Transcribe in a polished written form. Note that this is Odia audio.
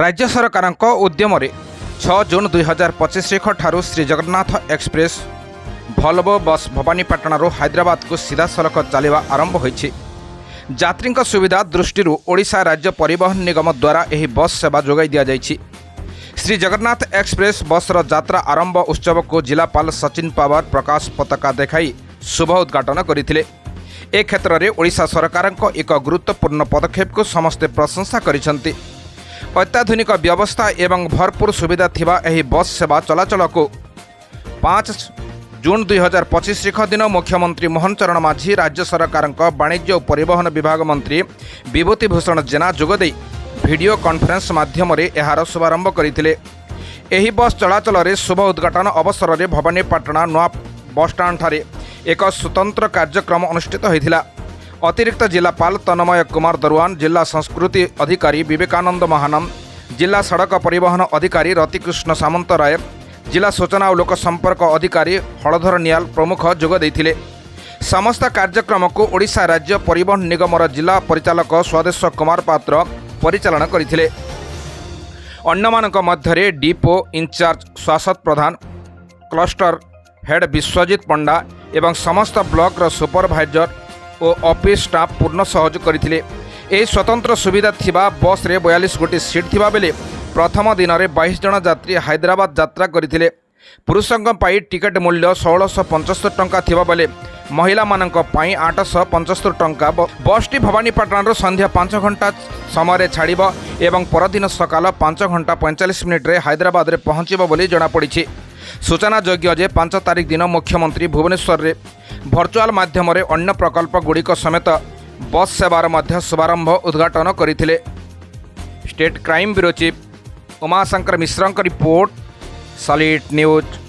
ରାଜ୍ୟ ସରକାରଙ୍କ ଉଦ୍ୟମରେ 6 ଜୁନ୍ 2025 ଠାରୁ Shri Jagannath express Volvo bus ଭବାନୀପାଟଣାରୁ ହାଇଦ୍ରାବାଦକୁ ସିଧାସଳଖ ଚାଲିବା ଆରମ୍ଭ ହୋଇଛି। ଯାତ୍ରୀଙ୍କ ସୁବିଧା ଦୃଷ୍ଟିରୁ ଓଡ଼ିଶା ରାଜ୍ୟ ପରିବହନ ନିଗମ ଦ୍ୱାରା ଏହି ବସ୍ ସେବା ଯୋଗାଇ ଦିଆଯାଇଛି। ଶ୍ରୀ ଜଗନ୍ନାଥ ଏକ୍ସପ୍ରେସ୍ ବସ୍ର ଯାତ୍ରା ଆରମ୍ଭ ଉତ୍ସବକୁ ଜିଲ୍ଲାପାଳ ସଚିନ ପାୱାର ପ୍ରକାଶ ପତାକା ଦେଖାଇ ଶୁଭ ଉଦ୍ଘାଟନ କରିଥିଲେ। ଏ କ୍ଷେତ୍ରରେ ଓଡ଼ିଶା ସରକାରଙ୍କ ଏକ ଗୁରୁତ୍ୱପୂର୍ଣ୍ଣ ପଦକ୍ଷେପକୁ ସମସ୍ତେ ପ୍ରଶଂସା କରିଛନ୍ତି। ଅତ୍ୟାଧୁନିକ ବ୍ୟବସ୍ଥା ଏବଂ ଭରପୁର ସୁବିଧା ଥିବା ଏହି ବସ୍ ସେବା ଚଳାଚଳକୁ 5 ଜୁନ୍ 2025 ତାରିଖ ଦିନ ମୁଖ୍ୟମନ୍ତ୍ରୀ ମୋହନ ଚରଣ ମାଝୀ, ରାଜ୍ୟ ସରକାରଙ୍କ ବାଣିଜ୍ୟ ଓ ପରିବହନ ବିଭାଗ ମନ୍ତ୍ରୀ ବିଭୂତି ଭୂଷଣ ଜେନା ଯୋଗଦେଇ ଭିଡ଼ିଓ କନଫରେନ୍ସ ମାଧ୍ୟମରେ ଏହାର ଶୁଭାରମ୍ଭ କରିଥିଲେ। ଏହି ବସ୍ ଚଳାଚଳରେ ଶୁଭ ଉଦ୍ଘାଟନ ଅବସରରେ ଭବାନୀପାଟଣା ନୂଆ ବସ୍ଷ୍ଟାଣ୍ଡଠାରେ ଏକ ସ୍ୱତନ୍ତ୍ର କାର୍ଯ୍ୟକ୍ରମ ଅନୁଷ୍ଠିତ ହୋଇଥିଲା। ଅତିରିକ୍ତ ଜିଲ୍ଲାପାଳ ତନ୍ମୟ କୁମାର ଦରୱାନ, ଜିଲ୍ଲା ସଂସ୍କୃତି ଅଧିକାରୀ ବିବେକାନନ୍ଦ ମହାନନ୍ଦ, ଜିଲ୍ଲା ସଡ଼କ ପରିବହନ ଅଧିକାରୀ ରତିକୃଷ୍ଣ ସାମନ୍ତରାୟ, ଜିଲ୍ଲା ସୂଚନା ଓ ଲୋକସମ୍ପର୍କ ଅଧିକାରୀ ହଳଧର ନିଆଲ ପ୍ରମୁଖ ଯୋଗ ଦେଇଥିଲେ। ସମସ୍ତ କାର୍ଯ୍ୟକ୍ରମକୁ ଓଡ଼ିଶା ରାଜ୍ୟ ପରିବହନ ନିଗମର ଜିଲ୍ଲା ପରିଚାଳକ ସ୍ୱଦେଶ କୁମାର ପାତ୍ର ପରିଚାଳନା କରିଥିଲେ। ଅନ୍ୟମାନଙ୍କ ମଧ୍ୟରେ ଡିପୋ ଇନଚାର୍ଜ ଶାଶ୍ୱତ ପ୍ରଧାନ, କ୍ଲଷ୍ଟର ହେଡ୍ ବିଶ୍ୱଜିତ ପଣ୍ଡା ଏବଂ ସମସ୍ତ ବ୍ଲକର ସୁପରଭାଇଜର ଓ ଅଫିସ୍ ଷ୍ଟାଫ୍ ପୂର୍ଣ୍ଣ ସହଯୋଗ କରିଥିଲେ। ଏହି ସ୍ୱତନ୍ତ୍ର ସୁବିଧା ଥିବା ବସ୍ରେ 42 ଗୋଟି ସିଟ୍ ଥିବାବେଳେ ପ୍ରଥମ ଦିନରେ 22 ଜଣ ଯାତ୍ରୀ ହାଇଦ୍ରାବାଦ ଯାତ୍ରା କରିଥିଲେ। ପୁରୁଷଙ୍କ ପାଇଁ ଟିକେଟ୍ ମୂଲ୍ୟ 1675 ଟଙ୍କା ଥିବାବେଳେ ମହିଳାମାନଙ୍କ ପାଇଁ 875 ଟଙ୍କା। ବସ୍ଟି ଭବାନୀପାଟଣାରୁ ସନ୍ଧ୍ୟା 5 ଘଣ୍ଟା ସମୟରେ ଛାଡ଼ିବ ଏବଂ ପରଦିନ ସକାଳ 5 ଘଣ୍ଟା 45 ମିନିଟ୍ରେ ହାଇଦ୍ରାବାଦରେ ପହଞ୍ଚିବ ବୋଲି ଜଣାପଡ଼ିଛି। ସୂଚନାଯୋଗ୍ୟ ଯେ 5 ତାରିଖ ଦିନ ମୁଖ୍ୟମନ୍ତ୍ରୀ ଭୁବନେଶ୍ୱରରେ ଭର୍ଚୁଆଲ ମାଧ୍ୟମରେ ଅନ୍ୟ ପ୍ରକଳ୍ପଗୁଡ଼ିକ ସମେତ ବସ୍ ସେବାର ମଧ୍ୟ ଶୁଭାରମ୍ଭ ଉଦ୍ଘାଟନ କରିଥିଲେ। State crime bureau chief Umashankar ମିଶ୍ରଙ୍କ ରିପୋର୍ଟ, ସଲିଟ୍ ନ୍ୟୁଜ୍।